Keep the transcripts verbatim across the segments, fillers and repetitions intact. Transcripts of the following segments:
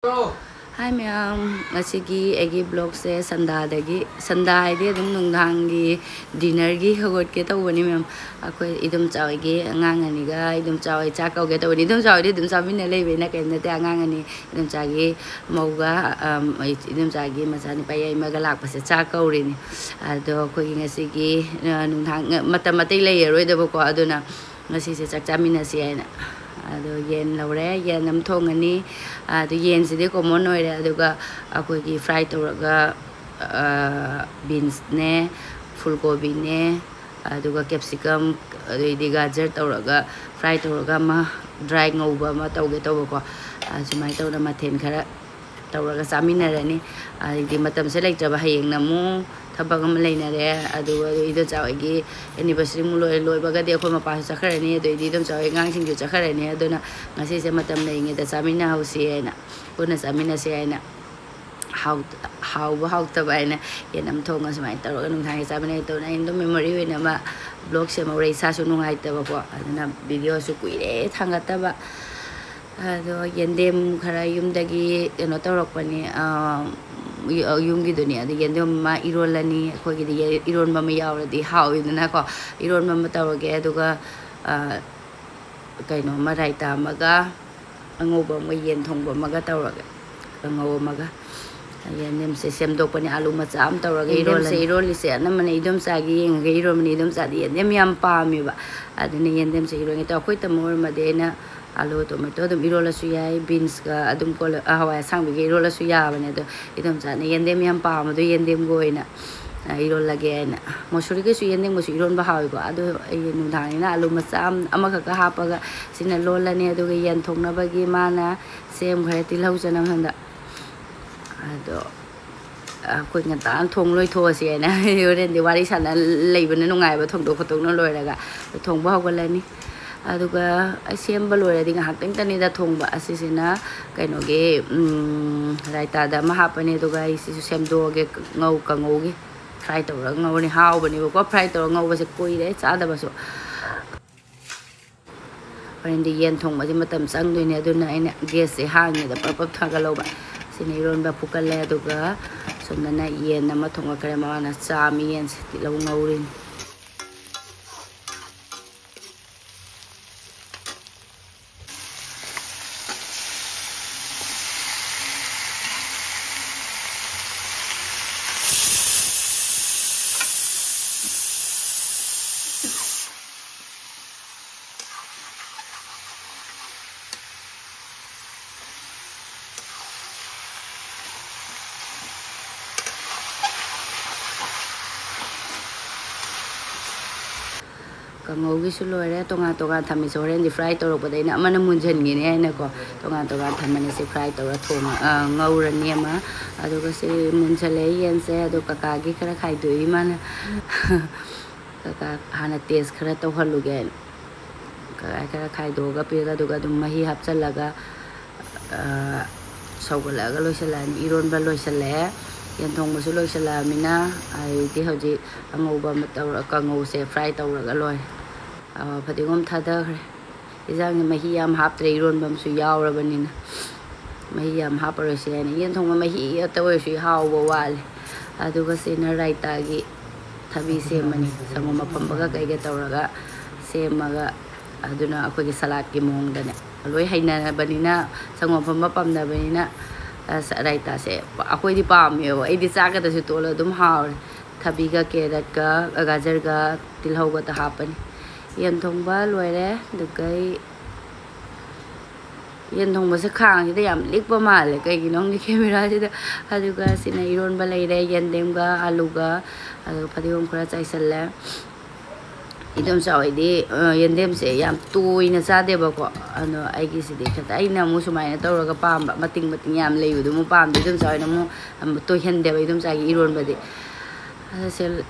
Hi ꯃꯌꯥꯝ, ꯉꯁꯤꯒꯤ ꯑꯩꯒꯤ vlogꯁꯦ ꯁꯟꯗꯥꯗꯒꯤ, ꯁꯟꯗꯥ ꯍꯥꯏꯗꯤ ꯑꯗꯨꯝ ꯅꯨꯡꯗꯥꯡꯒꯤ dinnerꯒꯤ ꯍꯧꯒꯠꯀꯦ ꯇꯧꯕꯅꯤ ꯃꯌꯥꯝ꯫ ꯑꯩꯈꯣꯏ ꯏꯗꯣꯝꯆꯥ ꯍꯣꯏꯒꯤ ꯑꯉꯥꯡ ꯑꯅꯤꯒ ꯏꯗꯣꯝꯆꯥ ꯍꯣꯏ ꯆꯥꯛ ꯀꯧꯒꯦ ꯇꯧꯕꯅꯤ꯫ ꯏꯗꯣꯝꯆꯥ ꯍꯣꯏꯗꯤ ꯑꯗꯨꯝ ꯆꯥꯃꯤꯟꯅ ꯂꯩꯕꯅꯤꯅ ꯀꯩꯝ ꯅꯠꯇꯦ꯫ ꯑꯉꯥꯡ ꯑꯅꯤ, ꯏꯗꯣꯝꯆꯥꯒꯤ ꯃꯧꯒ, ꯑꯝ, ꯏꯗꯣꯝꯆꯥꯒꯤ ꯃꯆꯥꯅꯨꯄꯥ ꯌꯥꯏꯃꯒ ꯂꯥꯛꯄꯁꯦ ꯆꯥꯛ ꯀꯧꯔꯤꯅꯤ꯫ ꯑꯗꯣ ꯑꯩꯈꯣꯏꯒꯤ ꯉꯁꯤꯒꯤ, ꯑ, ꯅꯨꯡꯗꯥꯡ, ꯃꯇꯝ ꯑꯇꯩ ꯂꯩꯔꯔꯣꯏꯗꯕꯀꯣ, ꯑꯗꯨꯅ ꯉꯁꯤꯁꯦ ꯆꯥꯛ ꯆꯥꯃꯤꯟꯅꯁꯤ ꯍꯥꯏꯅ꯫ ꯑꯗꯣ ꯌꯦꯟ ꯂꯧꯔꯦ, ꯌꯦꯟ ꯑꯃ ꯊꯣꯡꯉꯅꯤ꯫ ꯑꯗꯨ ꯌꯦꯟꯁꯤꯗꯤ common ꯑꯣꯏꯔꯦ꯫ ꯑꯗꯨꯒ ꯑꯩꯈꯣꯏꯒꯤ fry ꯇꯧꯔꯒ, ꯑ, beansꯅꯦ, ꯐꯨꯜ ꯀꯣꯕꯤꯅꯦ, ꯑꯗꯨꯒ capsicum, ꯑꯗꯩꯗꯤ ꯒꯥꯖꯔ ꯇꯧꯔꯒ fry ꯇꯧꯔꯒ ꯑꯃ dry ꯉꯧꯕ ꯑꯃ ꯇꯧꯒꯦ ꯇꯧꯕꯀꯣ꯫ ꯑ, ꯁꯨꯃꯥꯏꯅ ꯇꯧꯗꯅ ꯃꯊꯦꯜ ꯈꯔ ꯇꯧꯔꯒ ꯆꯥꯃꯤꯟꯅꯔꯅꯤ꯫ ꯑꯗꯩꯗꯤ ꯃꯇꯝꯁꯦ ꯂꯩꯇ꯭ꯔꯕ, ꯍꯌꯦꯡꯅ ꯑꯃꯨꯛ ꯊꯕꯛ ꯑꯃ ꯂꯩꯅꯔꯦ꯫ ꯑꯗꯨꯒ ꯏꯗꯣꯝꯆꯥ ꯍꯣꯏꯒꯤ anniversary ꯑꯃꯨꯛ ꯂꯣꯏ-, ꯂꯣꯏꯕꯒꯗꯤ ꯑꯩꯈꯣꯏ ꯃꯄꯥꯁꯨ ꯆꯠꯈ꯭ꯔꯅꯤ, ꯑꯗꯩꯗꯤ ꯏꯗꯣꯝꯆꯥ ꯍꯣꯏ ꯑꯉꯥꯡꯁꯤꯡꯁꯨ ꯆꯠꯈ꯭ꯔꯅꯤ꯫ ꯑꯗꯨꯅ ꯉꯁꯤꯁꯦ ꯃꯇꯝ ꯂꯩꯔꯤꯉꯩꯗ ꯆꯥꯃꯤꯟꯅꯍꯧꯁꯤ ꯍꯥꯏꯅ, ꯄꯨꯟꯅ ꯆꯥꯃꯤꯟꯅꯁꯤ ꯍꯥꯏꯅ꯫ ꯍꯥꯎ-, ꯍꯥꯎꯕ ꯍꯥꯎꯇꯕ ꯍꯥꯏꯅ ꯌꯦꯟ ꯑꯃ ꯊꯣꯡꯉ ꯁꯨꯃꯥꯏꯅ ꯇꯧꯔꯒ ꯅꯨꯡꯗꯥꯡꯒꯤ ꯆꯥꯃꯤꯟꯅꯒꯦ ꯇꯧꯕꯅꯦ꯫ ꯑꯩꯅ ꯑꯗꯨꯝ memory ꯑꯣꯏꯅ ꯑꯃ vlog ꯁꯦꯝꯍꯧꯔꯦ꯫ ꯏꯁꯥꯁꯨ ꯅꯨꯡꯉꯥꯏꯇꯕꯀꯣ, ꯑꯗꯨꯅ videoꯁꯨ ꯀꯨꯏꯔꯦ ꯊꯥꯡꯒꯠꯇꯕ꯫ ꯑꯗꯣ ꯌꯦꯟꯗꯦꯝ ꯈꯔ ꯌꯨꯝꯗꯒꯤ ꯀꯩꯅꯣ ꯇꯧꯔꯛꯄꯅꯦ, ꯑꯥ, ꯌꯨꯝꯒꯤꯗꯨꯅꯦ꯫ ꯑꯗꯣ ꯌꯦꯟꯗꯦꯝ ꯑꯃ ꯏꯔꯣꯜꯂꯅꯤ꯫ ꯑꯩꯈꯣꯏꯒꯤꯗꯤ ꯌꯦ-, ꯏꯔꯣꯟꯕ ꯑꯃ ꯌꯥꯎꯔꯗꯤ ꯍꯥꯎꯋꯤꯗꯅꯀꯣ꯫ ꯏꯔꯣꯟꯕ ꯑꯃ ꯇꯧꯔꯒꯦ, ꯑꯗꯨꯒ, ꯑꯥ, ꯀꯩꯅꯣ ꯑꯃ, ꯔꯥꯏꯇꯥ ꯑꯃꯒ, ꯑꯉꯧꯕ ꯑꯃꯒ, ꯌꯦꯟ ꯊꯣꯡꯕ ꯑꯃꯒ ꯇꯧꯔꯒꯦ, ꯀꯥꯡꯉꯧ ꯑꯃꯒ꯫ ꯌꯦꯟꯗꯦꯝꯁꯦ ꯁꯦꯝꯗꯣꯛꯄꯅꯦ, ꯑꯥꯂꯨ ꯃꯆꯥ ꯑꯃ ꯇꯧꯔꯒ ꯌꯦꯟꯗꯦꯝꯁꯦ ꯏꯔꯣꯜꯂꯅꯤ꯫ ꯏꯔꯣꯜꯂꯤꯁꯦ ꯑꯅꯝꯕꯅ ꯏꯗꯣꯝꯆꯥꯒꯤ ꯌꯦꯡꯉꯒ ꯏꯔꯣꯟꯕꯅꯤ꯫ ꯏꯗꯣꯝꯆꯥꯗꯤ ꯌꯦꯟꯗꯦꯝ ꯌꯥꯝ ꯄꯥꯝꯃꯦꯕ, ꯑꯗꯨꯅ ꯌꯦꯟꯗꯦꯝꯁꯦ ꯏꯔꯣꯟꯒꯦ ꯇꯧ꯫ ꯑꯩꯈꯣꯏ ꯇꯥꯃꯣ ꯑꯣꯏꯔꯝꯃꯗꯤ ꯑꯩꯅ ꯑꯥꯂꯨ, tomato ꯑꯗꯨꯝ ꯏꯔꯣꯜꯂꯁꯨ ꯌꯥꯏ, beansꯀ ꯑꯗꯨꯝ ꯀꯣꯜꯂ-, ꯑ, ꯍꯋꯥꯏ ꯑꯁꯥꯡꯕꯤꯒ ꯏꯔꯣꯜꯂꯁꯨ ꯌꯥꯕꯅꯦ꯫ ꯑꯗꯣ ꯏꯗꯣꯝꯆꯥꯅ ꯌꯦꯟꯗꯦꯝ ꯌꯥꯝ ꯄꯥꯝꯕꯗꯣ ꯌꯦꯟꯗꯦꯝꯒ ꯑꯣꯏꯅ, ꯑ, ꯏꯔꯣꯜꯂꯒꯦ ꯍꯥꯏꯅ꯫ ꯃꯁꯨꯔꯤꯒꯁꯨ ꯌꯦꯟꯗꯦꯝꯒꯁꯨ ꯏꯔꯣꯟꯕ ꯍꯥꯎꯋꯤꯀꯣ꯫ ꯑꯗꯣ ꯑꯩ ꯅꯨꯡꯗꯥꯡꯅꯤꯅ ꯑꯥꯂꯨ ꯃꯆꯥ ꯑꯃ, ꯑꯃꯈꯛꯀ ꯍꯥꯞꯄꯒ ꯁꯤꯅ ꯂꯣꯜꯂꯅꯤ꯫ ꯑꯗꯨꯒ ꯌꯦꯟ ꯊꯣꯡꯅꯕꯒꯤ ꯃꯥꯅ ꯁꯦꯝꯈ꯭ꯔꯦ ꯇꯤꯜꯍꯧ ꯆꯅꯝ ꯍꯟꯗ꯫ ꯑꯗꯣ ꯑꯩꯈꯣꯏ ꯉꯟꯇꯥꯅ ꯊꯣꯡ ꯂꯣꯏꯊꯣꯛꯑꯁꯤ ꯍꯥꯏꯅ꯫ ꯍꯣꯔꯦꯟꯗꯤ ꯋꯥꯔꯤ ꯁꯥꯟꯅ ꯂꯩꯕꯅ ꯅꯨꯡꯉꯥꯏꯕ, ꯊꯣꯡꯗꯣꯛ ꯈꯣꯠꯇꯣꯛꯅ ꯂꯣꯏꯔꯒ ꯊꯣꯡꯕ ꯍꯧꯒꯠꯂꯅꯤ꯫ ꯑꯗꯨꯒ ꯑꯩ ꯁꯦꯝꯕ ꯂꯣꯏꯔꯗꯤ ꯉꯥꯏꯍꯥꯛꯇꯪꯇꯅꯤꯗ ꯊꯣꯡꯕ꯫ ꯑꯁꯤꯁꯤꯅ ꯀꯩꯅꯣꯒꯤ, ꯎꯝ, ꯔꯥꯏꯇꯥꯗ ꯑꯃ ꯍꯥꯞꯄꯅꯤ, ꯑꯗꯨꯒ ꯑꯩ ꯁꯤꯁꯨ ꯁꯦꯝꯗꯣꯛꯑꯒꯦ, ꯉꯧ-, ꯀꯥꯡꯉꯧꯒꯤ fry ꯇꯧꯔꯒ ꯉꯧꯔꯅꯤ꯫ ꯍꯥꯎꯕꯅꯦꯕꯀꯣ, fry ꯇꯧꯔꯒ ꯉꯧꯕꯁꯦ ꯀꯨꯏꯔꯦ ꯆꯥꯗꯕꯁꯨ꯫ ꯍꯣꯔꯦꯟꯗꯤ ꯌꯦꯟ ꯊꯣꯡꯕꯁꯦ ꯃꯇꯝ ꯆꯪꯗꯣꯏꯅꯦ, ꯑꯗꯨꯅ ꯑꯩꯅ gas ꯁꯦ ꯍꯥꯡꯉꯤꯗ ꯄꯞ ꯄꯞ ꯊꯥꯒꯠꯍꯧꯕ꯫ ꯁꯤꯅ ꯏꯔꯣꯟꯕ ꯐꯨꯠꯀꯠꯂꯦ, ꯑꯗꯨꯒ ꯁꯣꯝꯗꯅ ꯌꯦꯟ ꯑꯃ ꯊꯣꯡꯒꯠꯈ꯭ꯔꯦ꯫ ꯃꯃꯥꯅ ꯆꯥꯝꯃꯤ ꯌꯦꯟꯁꯦ, ꯇꯤꯜꯍꯧ ꯉꯧꯔꯤꯅꯤ꯫ ꯀꯥꯡꯉꯧꯒꯤꯁꯨ ꯂꯣꯏꯔꯦ꯫ ꯇꯣꯉꯥꯟ ꯇꯣꯉꯥꯟ ꯊꯝꯃꯤꯁꯦ ꯍꯣꯔꯦꯟꯗꯤ fry ꯇꯧꯔꯛꯄꯗ ꯑꯩꯅ ꯑꯃꯅ ꯃꯨꯟꯖꯟꯒꯤꯅꯤ ꯍꯥꯏꯅꯀꯣ, ꯇꯣꯉꯥꯟ ꯇꯣꯉꯥꯟ ꯊꯝꯕꯅꯦ꯫ ꯁꯤ fry ꯇꯧꯔ ꯊꯣꯡꯉ-, ꯑ, ꯉꯧꯔꯅꯤ ꯑꯃ꯫ ꯑꯗꯨꯒ ꯁꯤ ꯃꯨꯟꯖꯜꯂꯛꯑꯦ ꯌꯦꯟꯁꯦ꯫ ꯑꯗꯣ ꯀꯀꯥꯒꯤ ꯈꯔ ꯈꯥꯏꯗꯣꯛꯏ ꯃꯥꯅ꯫ ꯀꯀꯥ ꯍꯥꯟꯅ taste ꯈꯔ ꯇꯧꯍꯜꯂꯨꯒꯦ ꯍꯥꯏꯅ꯫ ꯀꯀꯥ ꯈꯔ ꯈꯥꯏꯗꯣꯛꯑꯒ ꯄꯤꯔꯒ, ꯑꯗꯨꯒ ꯑꯗꯨꯝ ꯃꯍꯤ ꯍꯥꯞꯆꯜꯂꯒ, ꯑ, ꯁꯧꯒꯠꯂꯛꯑꯒ ꯂꯣꯏꯁꯤꯜꯂꯛꯑꯅꯤ꯫ ꯏꯔꯣꯟꯕ ꯂꯣꯏꯁꯤꯜꯂꯛꯑꯦ꯫ ꯌꯦꯟ ꯊꯣꯡꯕꯁꯨ ꯂꯣꯏꯁꯤꯜꯂꯛꯑꯃꯤꯅ ꯑꯩꯗꯤ ꯍꯧꯖꯤꯛ ꯑꯉꯧꯕ ꯑꯃ ꯇꯧꯔ, ꯀꯥꯡꯉꯧꯁꯦ fry ꯇꯧꯔꯒ ꯂꯣꯏꯔꯦ꯫ ꯑ, ꯐꯗꯤꯒꯣꯝ ꯊꯥꯗꯈ꯭ꯔꯦ꯫ ꯏꯟꯖꯥꯡꯁꯦ ꯃꯍꯤ ꯌꯥꯝ ꯍꯥꯞꯇ꯭ꯔꯦ, ꯏꯔꯣꯟꯕ ꯑꯃꯁꯨ ꯌꯥꯎꯔꯕꯅꯤꯅ꯫ ꯃꯍꯤ ꯌꯥꯝ ꯍꯥꯞꯄꯔꯣꯏꯁꯦ ꯍꯥꯏꯅ꯫ ꯌꯦꯟ ꯊꯣꯡꯕ ꯃꯍꯤ ꯈꯛꯇ ꯑꯣꯏꯔꯁꯨ ꯍꯥꯎꯕ ꯋꯥꯠꯂꯦ꯫ ꯑꯗꯨꯒ ꯁꯤꯅ ꯔꯥꯏꯇꯥꯒꯤ ꯊꯕꯤ ꯁꯦꯝꯃꯅꯤ, ꯁꯪꯒꯣꯝ ꯑꯐꯝꯕꯒ ꯀꯩꯒ ꯇꯧꯔꯒ ꯁꯦꯝꯃꯒ꯫ ꯑꯗꯨꯅ ꯑꯩꯈꯣꯏꯒꯤ ꯁꯂꯥꯠꯀꯤ ꯃꯑꯣꯡꯗꯅꯦ꯫ ꯂꯣꯏ ꯍꯩꯅꯔꯕꯅꯤꯅ, ꯁꯪꯒꯣꯝ ꯑꯐꯝꯕ ꯄꯥꯝꯅꯕꯅꯤꯅ, ꯑꯁ, ꯔꯥꯏꯇꯥꯁꯦ ꯑꯩꯈꯣꯏꯗꯤ ꯄꯥꯝꯃꯦꯕ꯫ ꯑꯩꯗꯤ ꯆꯥꯛꯀꯗꯁꯨ ꯇꯣꯠꯂ ꯑꯗꯨꯝ ꯍꯥꯎꯔꯦ꯫ ꯊꯕꯤꯒ, ꯀꯦꯔꯠꯀ, ꯒꯥꯖꯔꯒ, ꯇꯤꯜꯍꯧꯒꯇ ꯍꯥꯞꯄꯅꯤ꯫ ꯌꯦꯟ ꯊꯣꯡꯕ ꯂꯣꯏꯔꯦ꯫ ꯑꯗꯨꯒ ꯑꯩ ꯌꯦꯟ ꯊꯣꯡꯕꯁꯦ ꯈꯥꯡꯁꯤꯗ ꯌꯥꯝ ꯂꯤꯛꯄ ꯃꯥꯜꯂꯦ, ꯀꯩꯒꯤꯅꯣ ꯈꯪꯗꯦ, camera ꯁꯤꯗ꯫ ꯑꯗꯨꯒ ꯁꯤꯅ ꯏꯔꯣꯟꯕ ꯂꯩꯔꯦ, ꯌꯦꯟꯗꯦꯝꯒ ꯑꯂꯨꯒ, ꯑꯗꯨꯒ ꯐꯗꯤꯒꯣꯝ ꯈꯔ ꯆꯥꯏꯁꯜꯂꯦ꯫ ꯏꯗꯣꯝꯆꯥ ꯍꯣꯏꯗꯤ, ꯑ, ꯌꯦꯟꯗꯦꯝꯁꯦ ꯌꯥꯝ ꯇꯣꯏꯅ ꯆꯥꯗꯦꯕꯀꯣ꯫ ꯑꯗꯣ ꯑꯩꯒꯤꯁꯤꯗꯤ ꯈꯤꯇꯪ, ꯑꯩꯅ ꯑꯃꯨꯛ ꯁꯨꯃꯥꯏꯅ ꯇꯧꯔꯒ ꯄꯥꯝꯕ, ꯃꯇꯤꯡ ꯃꯇꯤꯡ ꯌꯥꯝ ꯂꯩꯕꯗꯨ ꯑꯃꯨꯛ ꯄꯥꯝꯗꯦ꯫ ꯏꯗꯣꯝꯆꯥ ꯍꯣꯏꯅ ꯑꯃꯨꯛ, ꯑꯝ, ꯇꯣꯏꯍꯟꯗꯦꯕ ꯏꯗꯣꯝꯆꯥꯒꯤ ꯏꯔꯣꯟꯕꯗꯤ꯫ ꯑꯗꯣ ꯁꯦ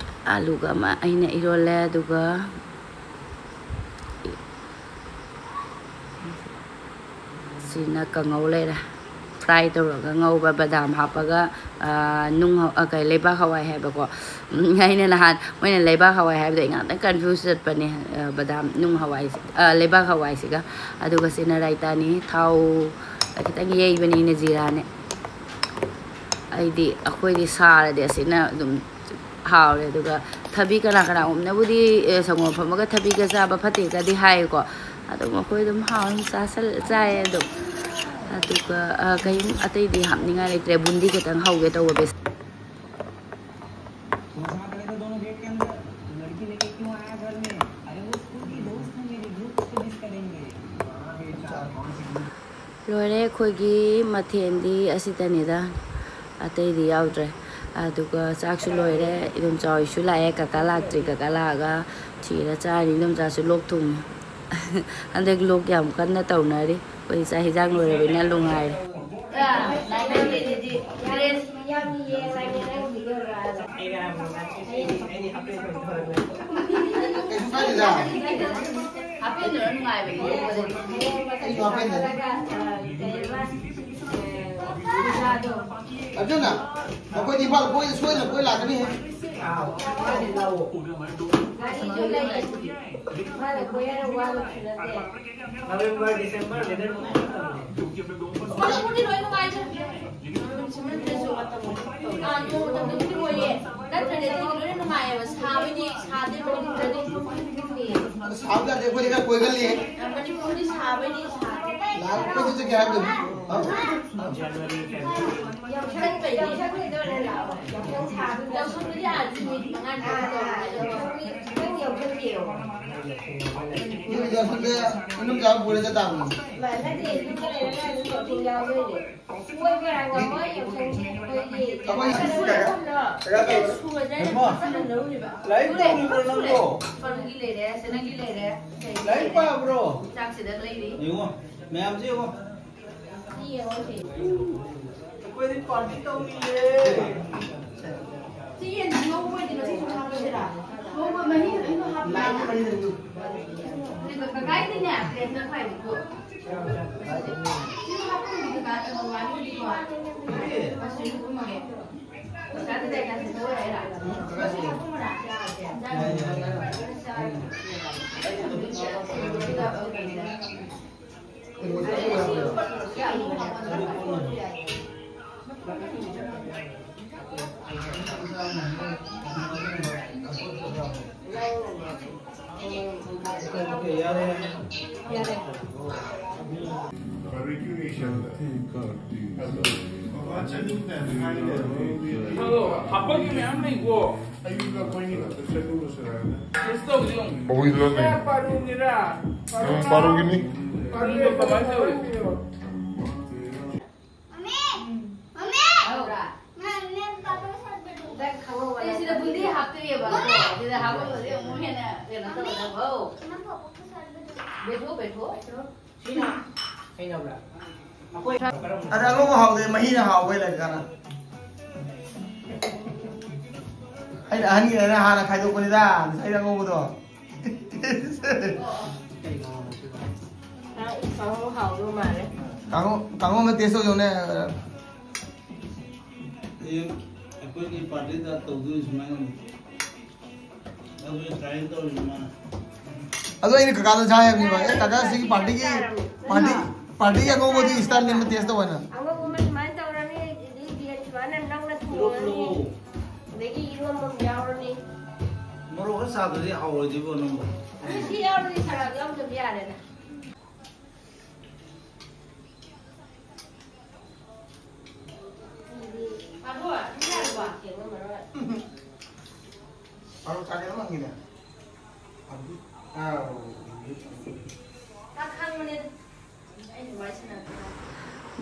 ꯑꯂꯨꯒ ꯑꯃ ꯑꯩꯅ ꯏꯔꯣꯜꯂꯦ, ꯑꯗꯨꯒ ꯁꯤꯅ ꯀꯥꯡꯉꯧ ꯂꯩꯔꯦ꯫ ꯐ꯭ꯔꯥꯏ ꯇꯧꯔꯒ ꯉꯧꯕ, ꯕꯗꯥꯝ ꯍꯥꯞꯄꯒ, ꯑ, ꯅꯨꯡ ꯍ-, ꯑ, ꯀꯩ, ꯂꯩꯕꯥꯛ ꯍꯋꯥꯏ ꯍꯥꯏꯕꯀꯣ꯫ ꯎꯝ, ꯑꯩꯅ ꯅꯍꯥꯟ ꯃꯣꯏꯅ ꯂꯩꯕꯥꯛ ꯍꯋꯥꯏ ꯍꯥꯏꯕꯗ ꯑꯩ ꯉꯥꯛꯇꯪ ꯀꯟꯐ꯭ꯌꯨꯁ ꯆꯠꯄꯅꯦ꯫ ꯑ, ꯕꯗꯥꯝ, ꯅꯨꯡ ꯍꯋꯥꯏꯁꯦ, ꯑ, ꯂꯩꯕꯥꯛ ꯍꯋꯥꯏꯁꯤꯒ꯫ ꯑꯗꯨꯒ ꯁꯤꯅ ꯔꯥꯏꯇꯥꯅꯤ, ꯊꯥꯎ ꯈꯤꯇꯪ ꯌꯩꯕꯅꯤꯅ ꯖꯤꯔꯥꯅꯦ꯫ ꯑꯩꯗꯤ, ꯑꯩꯈꯣꯏꯗꯤ ꯁꯥꯔꯗꯤ ꯑꯁꯤꯅ ꯑꯗꯨꯝ ꯍꯥꯎꯔꯦ꯫ ꯑꯗꯨꯒ ꯊꯕꯤ ꯀꯅꯥ ꯀꯅꯥꯒꯨꯝꯕꯅꯕꯨꯗꯤ, ꯑꯦ, ꯁꯪꯒꯣꯝ ꯐꯝꯃꯒ ꯊꯕꯤꯒ ꯆꯥꯕ ꯐꯠꯇꯦꯒꯗꯤ ꯍꯥꯏꯀꯣ꯫ ꯑꯗꯨꯝ ꯑꯩꯈꯣꯏ ꯑꯗꯨꯝ ꯍꯥꯎꯅ ꯆꯥꯁꯜ-, ꯆꯥꯏ ꯑꯗꯨꯝ꯫ ꯑꯗꯨꯒ, ꯑ, ꯀꯩꯝ ꯑꯇꯩꯗꯤ ꯍꯥꯞꯅꯤꯡꯉꯥꯏ ꯂꯩꯇ꯭ꯔꯦ꯫ ꯕꯨꯟꯗꯤ ꯈꯤꯇꯪ ꯍꯧꯒꯦ ꯇꯧꯕ ꯕꯦꯁ-, ꯂꯣꯏꯔꯦ ꯑꯩꯈꯣꯏꯒꯤ ꯃꯊꯦꯜꯗꯤ ꯑꯁꯤꯇꯅꯤꯗ, ꯑꯇꯩꯗꯤ ꯌꯥꯎꯗ꯭ꯔꯦ꯫ ꯑꯗꯨꯒ ꯆꯥꯛꯁꯨ ꯂꯣꯏꯔꯦ, ꯏꯗꯣꯝꯆꯥ ꯍꯣꯏꯁꯨ ꯂꯥꯛꯑꯦ, ꯀꯀꯥ ꯂꯥꯛꯇ꯭ꯔꯤ, ꯀꯀꯥ ꯂꯥꯛꯑꯒ ꯊꯤꯔ ꯆꯥꯔꯅꯤ꯫ ꯏꯗꯣꯝꯆꯥꯁꯨ ꯂꯣꯛ ꯊꯨꯡꯉꯤ꯫ ꯍꯟꯗꯛ ꯂꯣꯛ ꯌꯥꯝ ꯀꯟꯅ ꯇꯧꯅꯔꯤ꯫ ꯑꯩꯈꯣꯏꯗꯤ ꯆꯥꯛ ꯍꯤꯟꯖꯥꯡ ꯂꯣꯏꯔꯕꯅꯤꯅ ꯅꯨꯡꯉꯥꯏꯔꯦ꯫ ꯀꯩꯁꯨ ꯀꯥꯏꯗꯦꯗ꯫ ꯍꯥꯞꯄꯦꯟꯗꯨꯅ ꯅꯨꯡꯉꯥꯏꯕꯅꯦ꯫ ꯑꯩꯁꯨ ꯍꯥꯞꯄꯦꯟꯗꯅꯤ꯫ ꯑꯗꯨꯅ ꯑꯩꯈꯣꯏꯗꯤ ꯏꯝꯐꯥꯜ ꯀꯣꯏ ꯁꯣꯏꯗꯅ ꯀꯣꯏ ꯂꯥꯛꯀꯅꯤꯍꯦ꯫ ꯅꯕꯦꯝꯕꯔ, ꯗꯤꯁꯦꯝꯕꯔ weather ꯅꯨꯡꯉꯥꯏꯕ ꯃꯇꯝꯅꯤ꯫ ꯅꯣꯡꯃꯗꯤ ꯂꯣꯏ ꯅꯨꯡꯉꯥꯏꯗ꯫ ꯅꯣꯡ ꯃꯇꯝꯗꯗꯤ ꯂꯣꯏꯌꯦ꯫ ꯅꯠꯇ꯭ꯔꯗꯤ ꯑꯇꯩꯗꯤ ꯂꯣꯏꯅ ꯅꯨꯡꯉꯥꯏꯌꯦꯕ꯫ ꯁꯥꯕꯩꯗꯤ ꯁꯥꯗꯦ, ꯃꯅꯤꯄꯨꯔꯗꯗꯤ꯫ ꯑꯗꯨ ꯁꯥꯕ ꯌꯥꯗꯦ, ꯑꯩꯈꯣꯏꯗꯤ ꯈꯔ ꯀꯣꯏꯒꯜꯂꯤ꯫ ꯃꯅꯤꯄꯨꯔꯗꯤ ꯁꯥꯕꯩꯗꯤ ꯁꯥꯗꯦ꯫ ꯂꯥꯛꯑꯣ, ꯀꯣꯏ ꯆꯠꯀꯦ ꯍꯥꯏꯕꯗꯨ꯫ ꯍꯥ? ꯆꯠꯄꯩꯗꯤ꯫ ꯌꯥꯎꯁꯪꯗꯗꯤ ꯑꯥ ꯅꯨꯃꯤꯠ ꯃꯉꯥꯅꯤ ꯇꯧꯕꯅꯦ꯫ ꯌꯥꯎꯁꯪꯗ ꯏꯅꯝ ꯆꯥꯕ ꯄꯨꯔ ꯆꯠ ꯇꯥꯕꯅꯤ꯫ ꯑꯩꯈꯣꯏ ꯂꯥꯏꯔꯤꯛ ꯇꯧꯔꯤꯕ꯭ꯔꯣ ꯅꯪꯕꯣ? ꯂꯥꯏꯔꯤꯛ ꯄꯥꯕ꯭ꯔꯣ? ꯌꯦꯡꯉꯣ, ꯃꯌꯥꯝꯁꯦ ꯌꯦꯡꯉꯣ꯫ ꯑꯩꯈꯣꯏꯗꯤ ꯄꯥꯔꯇꯤ ꯇꯧꯔꯤꯌꯦ꯫ ꯍꯥꯞꯄꯒꯤ ꯃꯌꯥꯝ ꯂꯩꯀꯣ꯫ ꯑꯌꯨꯛꯇ ꯑꯩꯈꯣꯏꯅꯤ ꯈꯛꯇ ꯆꯠꯂꯨꯔꯁꯤꯔ ꯍꯥꯏꯅ꯫ ꯇꯦꯁ ꯇꯧꯁꯤ ꯑꯃꯨꯛ꯫ ꯍꯧꯏꯗ꯭ꯔꯣꯅꯦ? ꯄꯥꯔꯨꯒꯤꯔꯥ? ꯅꯪ ꯄꯥꯔꯨꯒꯤꯅꯤ? ꯄꯥꯔꯨꯒꯤ ꯀꯃꯥꯏꯅ ꯇꯧꯔꯤ? ꯃꯝꯃꯤ! ꯃꯝꯃꯤ! ꯍꯥꯎ꯫ ꯅꯪ ꯅꯦꯝ ꯄꯥꯕ ꯁꯥꯠꯄꯗꯣ꯫ ꯁꯤꯗ ꯕꯨꯟꯗꯤ ꯍꯥꯞꯇꯣꯏꯌꯦꯕ꯫ ꯃꯝꯃꯤ! ꯑꯗꯨꯗ ꯍꯥꯞꯄꯕꯨꯗꯤ ꯑꯃꯨꯛ ꯍꯦꯟꯅ ꯀꯩꯅꯣ ꯇꯧꯒꯗꯕ꯫ ꯅꯪ ꯄꯥꯕ ꯁꯥꯠꯄꯗꯣ꯫ ꯕꯦꯊꯣ, ꯕꯦꯊꯣ꯫ ꯁꯤꯅ ꯍꯩꯅꯕ꯭ꯔꯥ? ꯑꯩꯈꯣꯏ ꯑꯗ ꯑꯉꯧꯕ ꯍꯥꯎꯗꯦ, ꯃꯍꯤꯅ ꯍꯥꯎꯕ ꯍꯦꯜꯂꯦ ꯀꯅꯥ? ꯑꯩꯅ ꯑꯍꯟꯒꯤꯅ ꯍꯥꯟꯅ ꯈꯥꯏꯗꯣꯛꯄꯅꯤꯗ, ꯉꯁꯥꯏ ꯑꯉꯧꯕꯗꯣ꯫ ꯀꯥꯡꯍꯧ ꯍꯥꯎꯗꯧ ꯃꯥꯜꯂꯦ꯫ ꯀꯥꯡꯍꯧ, ꯀꯥꯡꯍꯧ ꯑꯃ ꯇꯦꯁ ꯇꯧꯖꯧꯅꯦ꯫ ꯍꯌꯦꯡ ꯑꯩꯈꯣꯏꯒꯤ ꯄꯥꯔꯇꯤꯗ ꯇꯧꯗꯣꯏ ꯁꯨꯃꯥꯏꯅ꯫ ꯑꯗꯨ ꯇ꯭ꯔꯥꯏ ꯇꯧꯔꯤꯅꯤ ꯃꯥꯅ꯫ ꯑꯗꯣ ꯑꯩꯅ ꯀꯀꯥꯗ ꯆꯥ ꯍꯥꯏꯕꯅꯦꯕ, "ꯑꯦ ꯀꯀꯥ, ꯁꯤꯒꯤ ꯄꯥꯔꯇꯤꯒꯤ, ꯄꯥꯔꯇꯤ, ꯄꯥꯔꯇꯤꯒꯤ ꯑꯉꯧꯕꯗꯤ ꯏꯁꯇꯥꯏꯜ ꯅꯦꯝꯅ ꯇꯦꯁ ꯇꯧ" ꯍꯥꯏꯅ꯫ ꯑꯉꯧꯕ ꯑꯃ ꯁꯨꯃꯥꯏꯅ ꯇꯧꯔꯅꯤ, ꯑꯗꯒꯤ ꯌꯦꯟ ꯁꯨꯃꯥꯏꯅ ꯅꯪꯅ ꯊꯣꯡꯉꯅꯤ, ꯑꯗꯒꯤ ꯏꯔꯣꯟꯕ ꯑꯃ ꯌꯥꯎꯔꯅꯤ꯫ ꯃꯣꯔꯣꯛ ꯈꯔ ꯁꯥꯗ꯭ꯔꯗꯤ ꯍꯥꯎꯔꯣꯏꯗꯣꯏꯕꯣ ꯅꯪꯕꯣ? ꯑꯗꯨ ꯁꯤ ꯌꯥꯎꯔꯗꯤ ꯁꯂꯥꯗ ꯌꯥꯎꯗꯕ ꯌꯥꯔꯦꯅ꯫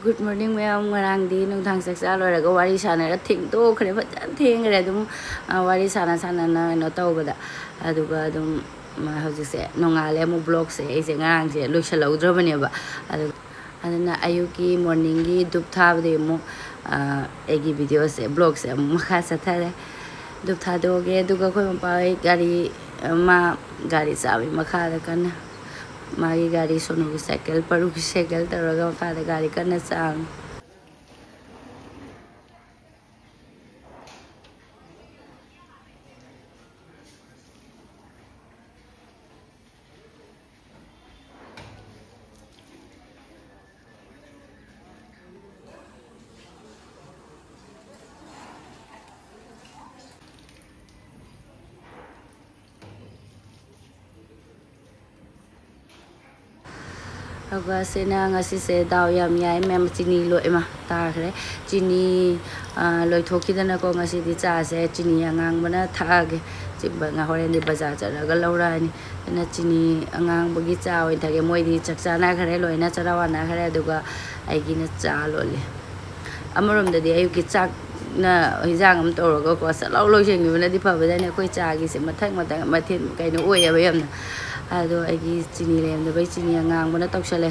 Good morning ꯃꯌꯥꯝ꯫ ꯉꯔꯥꯡꯗꯤ ꯅꯨꯡꯗꯥꯡ ꯆꯥꯛ ꯆꯥ ꯂꯣꯏꯔꯒ ꯋꯥꯔꯤ ꯁꯥꯟꯅꯔ ꯊꯦꯡꯗꯣꯛꯈ꯭ꯔꯦ, ꯐꯖꯅ ꯊꯦꯡꯈ꯭ꯔꯦ꯫ ꯑꯗꯨꯝ, ꯑ, ꯋꯥꯔꯤ ꯁꯥꯟꯅ ꯁꯥꯟꯅꯅ ꯀꯩꯅꯣ ꯇꯧꯕꯗ, ꯑꯗꯨꯒ ꯑꯗꯨꯝ, ꯃ-, ꯍꯧꯖꯤꯛꯁꯦ ꯅꯣꯡꯉꯥꯜꯂꯦ ꯑꯃꯨꯛ꯫ ꯕ꯭ꯂꯣꯛꯁꯦ ꯑꯩꯁꯦ ꯉꯔꯥꯡꯁꯦ ꯂꯣꯏꯁꯤꯜꯍꯧꯗ꯭ꯔꯕꯅꯦꯕ꯫ ꯑꯗꯨ, ꯑꯗꯨꯅ ꯑꯌꯨꯛꯀꯤ ꯃꯣꯔꯅꯤꯡꯒꯤ ꯙꯨꯞ ꯊꯥꯕꯗꯒꯤ ꯑꯃꯨꯛ, ꯑ, ꯑꯩꯒꯤ ꯚꯤꯗꯤꯑꯣꯁꯦ, ꯕ꯭ꯂꯣꯛꯁꯦ ꯑꯃꯨꯛ ꯃꯈꯥ ꯆꯠꯊꯔꯦ꯫ ꯙꯨꯞ ꯊꯥꯗꯣꯛꯑꯒꯦ꯫ ꯑꯗꯨꯒ ꯑꯩꯈꯣꯏ ꯃꯄꯥ ꯍꯣꯏ ꯒꯥꯔꯤ, ꯃꯥ ꯒꯥꯔꯤ ꯆꯥꯕꯒꯤ ꯃꯈꯥꯗ ꯀꯟꯅ, ꯃꯥꯒꯤ ꯒꯥꯔꯤ ꯁꯣꯅꯨꯒꯤ ꯁꯥꯏꯀꯜ, ꯄꯔꯨꯒꯤ ꯁꯥꯏꯀꯜ ꯇꯧꯔꯒ ꯃꯈꯥꯗ ꯒꯥꯔꯤ ꯀꯟꯅ ꯆꯥꯝꯃꯤ꯫ ꯑꯗꯨꯒ ꯁꯤꯅ ꯉꯁꯤꯁꯦ ꯗꯥꯎ ꯌꯥꯝ ꯌꯥꯏ ꯃꯌꯥꯝ, ꯆꯤꯅꯤ ꯂꯣꯏ-, ꯏꯃꯥ, ꯇꯥꯈ꯭ꯔꯦ꯫ ꯆꯤꯅꯤ, ꯑ, ꯂꯣꯏꯊꯣꯛꯈꯤꯗꯅꯀꯣ, ꯉꯁꯤꯗꯤ ꯆꯥꯁꯦ ꯆꯤꯅꯤ ꯑꯉꯥꯡꯕꯅ ꯊꯛꯑꯒꯦ꯫ ꯆꯤ-, ꯕ-, ꯉ-, ꯍꯣꯔꯦꯟꯗꯤ ꯕꯖꯥꯔ ꯆꯠꯂꯒ ꯂꯧꯔꯛꯑꯅꯤ꯫ ꯑꯗꯨꯅ ꯆꯤꯅꯤ ꯑꯉꯥꯡꯕꯒꯤ ꯆꯥ ꯑꯣꯏꯅ ꯊꯛꯑꯒꯦ꯫ ꯃꯣꯏꯗꯤ ꯆꯥꯛ ꯆꯥꯅꯈ꯭ꯔꯦ, ꯂꯣꯏꯅ ꯆꯔꯥ ꯋꯥꯅꯈ꯭ꯔꯦ, ꯑꯗꯨꯒ ꯑꯩꯒꯤꯅ ꯆꯥ ꯂꯣꯜꯂꯤ꯫ ꯑꯃꯔꯣꯝꯗꯗꯤ ꯑꯌꯨꯛꯀꯤ ꯆꯥꯛꯅ ꯍꯤꯟꯖꯥꯡ ꯑꯃ ꯇꯧꯔꯒꯀꯣ, ꯁꯠ ꯂꯥꯎ ꯂꯣꯏꯁꯤꯟꯈꯤꯕꯅꯗꯤ ꯐꯕꯖꯥꯠꯅꯤ꯫ ꯑꯩꯈꯣꯏ ꯆꯥꯒꯤꯁꯦ ꯃꯊꯪ ꯃꯊꯪ ꯃꯊꯦꯜ ꯀꯩꯅꯣ ꯑꯣꯏꯌꯦꯕ ꯌꯥꯝꯅ꯫ ꯑꯗꯣ ꯑꯩꯒꯤ ꯆꯤꯅꯤ ꯂꯩꯔꯝꯗꯕꯩ ꯆꯤꯅꯤ ꯑꯉꯥꯡꯕꯅ ꯇꯧꯁꯜꯂꯦ꯫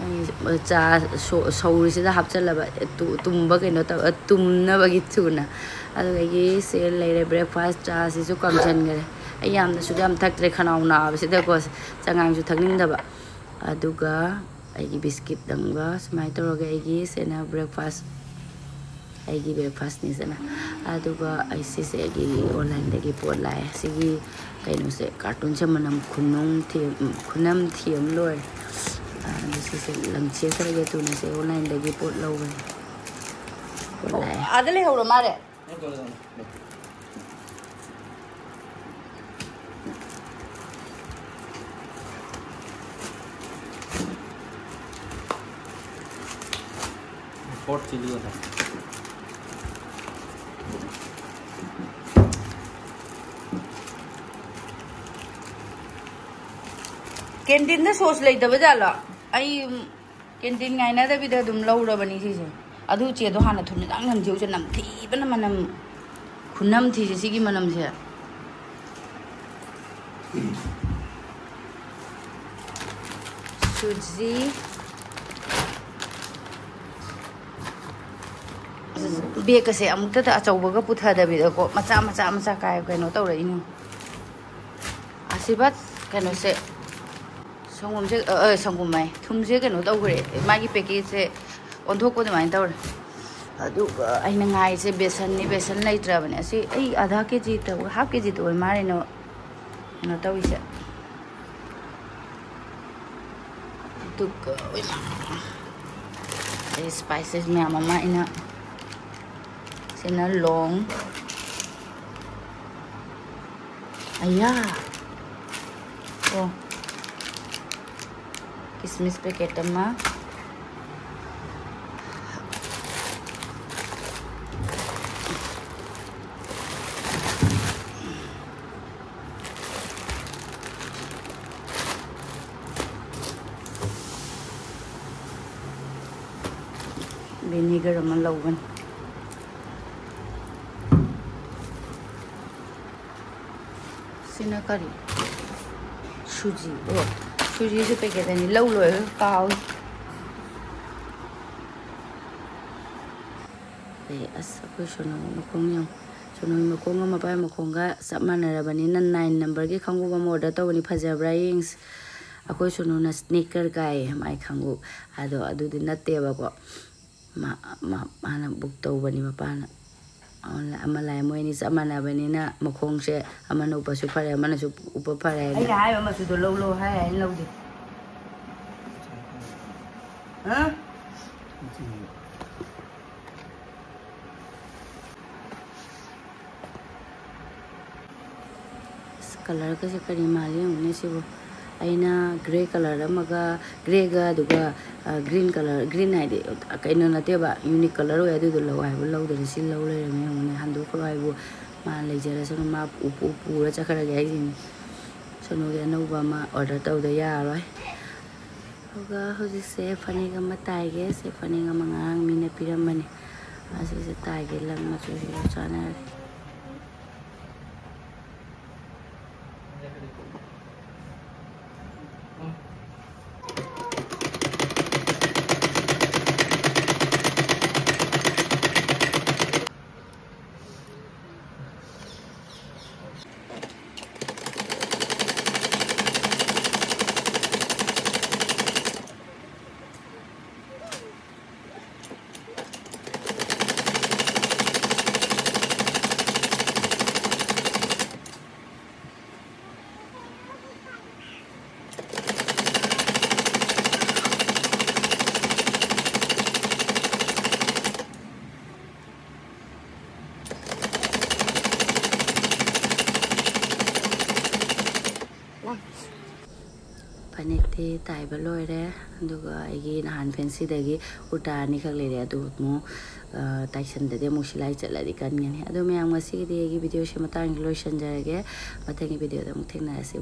ꯑꯩ ꯆꯥ ꯁꯣ-, ꯁꯧꯔꯤꯁꯤꯗ ꯍꯥꯞꯆꯜꯂꯕ, ꯇꯨ-, ꯇꯨꯝꯕ ꯀꯩꯅꯣ ꯇꯧ-, ꯇꯨꯝꯅꯕꯒꯤ ꯊꯨꯅ꯫ ꯑꯗꯨꯗꯒꯤ ꯁꯦ ꯂꯩꯔꯦ breakfast, ꯆꯥꯁꯤꯁꯨ ꯀꯪꯁꯟꯈꯔꯦ꯫ ꯑꯩ ꯌꯥꯝꯅꯁꯨ ꯌꯥꯝ ꯊꯛꯇ꯭ꯔꯦ, ꯈꯅꯥꯎ ꯅꯥꯕꯁꯤꯗꯀꯣ, ꯆꯉꯥꯡꯁꯨ ꯊꯛꯅꯤꯡꯗꯕ꯫ ꯑꯗꯨꯒ ꯑꯩꯒꯤ ꯕꯤꯁꯀꯤꯠ ꯑꯃꯒ ꯁꯨꯃꯥꯏꯅ ꯇꯧꯔꯒ ꯑꯩꯒꯤ ꯁꯤꯅ breakfast, ꯑꯩꯒꯤ breakfastꯅꯤ ꯁꯤꯅ꯫ ꯑꯗꯨꯒ ꯑꯩ ꯁꯤꯁꯦ ꯑꯩꯒꯤ onlineꯗꯒꯤ ꯄꯣꯠ ꯂꯥꯛꯑꯦ꯫ ꯁꯤꯒꯤ ꯀꯩꯅꯣꯁꯦ, cartoonꯁꯦ ꯃꯅꯝ ꯈꯨꯅꯨꯡ ꯊꯤ-, ꯈꯨꯅꯝ ꯊꯤ ꯑꯃ ꯂꯣꯏꯔꯦ꯫ ꯑꯗꯨ ꯁꯤꯁꯦ ꯂꯪꯊꯦꯛꯈ꯭ꯔꯒꯦ ꯊꯨꯅ, ꯁꯦ onlineꯗꯒꯤ ꯄꯣꯠ ꯂꯧꯕꯅꯦ꯫ ꯄꯣꯠ ꯂꯥꯛꯑꯦ꯫ ꯑꯥꯗ ꯂꯩꯍꯧꯔ ꯃꯥꯜꯂꯦ꯫ Hot chili होता है। Canteenꯗ sauce ꯂꯩꯇꯕ ꯖꯥꯠꯂꯣ? ꯑꯩ canteen ꯉꯥꯏꯅꯗꯕꯤꯗ ꯑꯗꯨꯝ ꯂꯧꯔꯕꯅꯤ ꯁꯤꯁꯦ꯫ ꯑꯗꯨ ꯆꯦꯗꯣ ꯍꯥꯟꯅ ꯊꯨꯅ ꯆꯪ ꯊꯝꯖꯤꯍꯧꯁꯦ, ꯅꯝꯊꯤꯕꯅ ꯃꯅꯝ, ꯈꯨꯅꯝ ꯊꯤꯁꯦ ꯁꯤꯒꯤ ꯃꯅꯝꯁꯦ꯫ ꯁꯨꯖꯤ꯫ ꯕꯦꯒꯀꯁꯦ ꯑꯃꯨꯛꯇꯗ ꯑꯆꯧꯕꯒ ꯄꯨꯊꯗꯕꯤꯗꯀꯣ, ꯃꯆꯥ ꯃꯆꯥ ꯃꯆꯥ ꯀꯥꯏ ꯀꯩꯅꯣ ꯇꯧꯔꯛꯏꯅꯣ꯫ ꯑꯁꯤꯕ ꯀꯩꯅꯣꯁꯦ, ꯁꯪꯒꯣꯝꯁꯦ, ꯑ, ꯑ, ꯁꯪꯒꯣꯝ ꯍꯥꯏ, ꯊꯨꯝꯁꯦ ꯀꯩꯅꯣ ꯇꯧꯈ꯭ꯔꯦ, ꯃꯥꯒꯤ ꯄꯦꯀꯦꯠꯁꯦ ꯑꯣꯟꯊꯣꯛꯄ ꯑꯗꯨꯃꯥꯏꯅ ꯇꯧꯔꯦ꯫ ꯑꯗꯨꯒ ꯑꯩꯅ ꯉꯥꯏꯁꯦ ꯕꯦꯁꯟꯅꯤ, ꯕꯦꯁꯟ ꯂꯩꯇ꯭ꯔꯕꯅꯦ꯫ ꯑꯁꯤ ꯑꯩ ꯑꯙꯥ ꯀꯦ ꯖꯤ ꯇꯧ, ꯍꯥꯐ ꯀꯦ ꯖꯤ ꯇꯧ ꯑꯣꯏ ꯃꯥꯜꯂꯦ ꯀꯩꯅꯣ ꯇꯧꯔꯤꯁꯦ꯫ ꯑꯗꯨꯒ ꯑꯩ ꯁ꯭ꯄꯥꯏꯁꯦꯁ ꯃꯌꯥꯝ ꯑꯃ ꯑꯩꯅ, ꯁꯤꯅ ꯂꯣꯡ, ꯑꯌꯥ, ꯑꯣ, ꯀꯤꯁꯃꯤꯁ ꯄꯦꯀꯦꯠ ꯑꯃ, ꯚꯤꯅꯤꯒꯔ ꯑꯃ ꯂꯧꯒꯅꯤ꯫ ꯁꯤꯅ ꯀꯔꯤ? ꯁꯨꯖꯤ꯫ ꯑꯣ, ꯁꯨꯖꯤꯁꯨ ꯄꯦꯀꯦꯠ ꯑꯅꯤ ꯂꯧ ꯂꯣꯏꯔꯒ ꯀꯥꯎꯏ꯫ ꯑꯦ, ꯑꯁ, ꯑꯩꯈꯣꯏ ꯁꯣꯅꯨ ꯃꯈꯣꯡ ꯌꯦꯡꯉꯨ꯫ ꯁꯣꯅꯨꯒꯤ ꯃꯈꯣꯡꯒ ꯃꯄꯥꯒꯤ ꯃꯈꯣꯡꯒ ꯆꯞ ꯃꯥꯟꯅꯔꯕꯅꯤꯅ ꯅꯥꯏꯟ ꯅꯝꯕꯔꯒꯤ ꯈꯣꯡꯎꯞ ꯑꯃ ꯑꯣꯔꯗꯔ ꯇꯧꯕꯅꯤ, ꯐꯖꯕ꯭ꯔꯥ ꯌꯦꯡꯁꯤ꯫ ꯑꯩꯈꯣꯏ ꯁꯣꯅꯨꯅ ꯁ꯭ꯅꯤꯀꯔ ꯀꯥꯏꯌꯦ ꯃꯥꯏ ꯈꯣꯡꯎꯞ꯫ ꯑꯗꯣ ꯑꯗꯨꯗꯤ ꯅꯠꯇꯦꯕꯀꯣ꯫ ꯃꯥ, ꯃꯥ, ꯃꯥꯅ ꯕꯨꯛ ꯇꯧꯕꯅꯤ ꯃꯄꯥꯅ꯫ ꯑꯣꯟꯂꯥꯏ-, ꯑꯃ ꯂꯥꯛꯑꯦ, ꯃꯣꯏ ꯑꯅꯤ ꯆꯞ ꯃꯥꯟꯅꯕꯅꯤꯅ ꯃꯈꯣꯡꯁꯦ ꯑꯃꯅ ꯎꯞꯄꯁꯨ ꯐꯔꯦ, ꯑꯃꯅꯁꯨ ꯎꯞꯄ ꯐꯔꯦ ꯍꯥꯏꯅ꯫ ꯑꯩꯅ ꯍꯥꯏꯕ ꯃꯆꯨꯗꯣ ꯂꯧ ꯂꯧ ꯍꯥꯏ ꯍꯥꯏꯅ ꯂꯧꯗꯦ꯫ ꯍꯥ? ꯑꯁ, ꯀꯂꯔꯒꯁꯦ ꯀꯔꯤ ꯃꯥꯜꯂꯤ ꯌꯦꯡꯉꯨꯅꯦ ꯁꯤꯕꯨ꯫ ꯑꯩꯅ ꯒ꯭ꯔꯦ ꯀꯂꯔ ꯑꯃꯒ, ꯒ꯭ꯔꯦꯒ ꯑꯗꯨꯒ, ꯑ, ꯒ꯭ꯔꯤꯟ ꯀꯂꯔ, ꯒ꯭ꯔꯤꯟ ꯍꯥꯏꯗꯤ ꯀꯩꯅꯣ ꯅꯠꯇꯦꯕ, ꯌꯨꯅꯤꯛ ꯀꯂꯔ ꯑꯣꯏ, ꯑꯗꯨꯗꯣ ꯂꯧ ꯍꯥꯏꯕ ꯂꯧꯗꯔꯦ, ꯁꯤ ꯂꯧ ꯂꯩꯔꯝꯃꯦ ꯌꯦꯡꯉꯨꯅꯦ꯫ ꯍꯟꯗꯣꯛꯈ꯭ꯔꯣ ꯍꯥꯏꯕꯨ ꯃꯥ ꯂꯩꯖꯔꯁꯅꯨ, ꯃꯥ ꯎꯄꯨ ꯄꯨꯔ ꯆꯠꯈ꯭ꯔꯒꯦ ꯍꯥꯏꯁꯤꯅꯤ꯫ ꯁꯣꯅꯨꯒꯤ ꯑꯅꯧꯕ ꯑꯃ ꯑꯣꯔꯗꯔ ꯇꯧꯗ ꯌꯥꯔꯔꯣꯏ꯫ ꯑꯗꯨꯒ ꯍꯧꯖꯤꯛꯁꯦ ꯐꯅꯦꯛ ꯑꯃ ꯇꯥꯏꯒꯦ꯫ ꯁꯤ ꯐꯅꯦꯛ ꯑꯃ ꯉꯔꯥꯡ ꯃꯤꯅ ꯄꯤꯔꯝꯕꯅꯦ, ꯑꯁꯤꯁꯦ ꯇꯥꯏꯒꯦ꯫ ꯂꯪ ꯃꯆꯨꯁꯤꯒ ꯆꯥꯟꯅꯔꯦ꯫ ꯅꯦꯛꯇꯤ ꯇꯥꯏꯕ ꯂꯣꯏꯔꯦ꯫ ꯑꯗꯨꯒ ꯑꯩꯒꯤ ꯅꯍꯥꯟ ꯐꯦꯟꯁꯤꯗꯒꯤ ꯀꯨꯔꯇꯥ ꯑꯅꯤꯈꯛ ꯂꯩꯔꯦ, ꯑꯗꯨ ꯑꯃꯨꯛ ꯇꯥꯏꯁꯟꯗꯗꯤ ꯑꯃꯨꯛ ꯁꯤꯂꯥꯏ ꯆꯠꯂꯗꯤ ꯀꯟꯒꯅꯤ꯫ ꯑꯗꯣ ꯃꯌꯥꯝ, ꯉꯁꯤꯒꯤꯗꯤ ꯑꯩꯒꯤ ꯚꯤꯗꯤꯑꯣꯁꯦ ꯃꯇꯥꯡꯁꯤ ꯂꯣꯏꯁꯤꯟꯖꯔꯒꯦ꯫ ꯃꯊꯪꯒꯤ ꯚꯤꯗꯤꯑꯣꯗ ꯑꯃꯨꯛ ꯊꯦꯡꯅꯔꯁꯤ꯫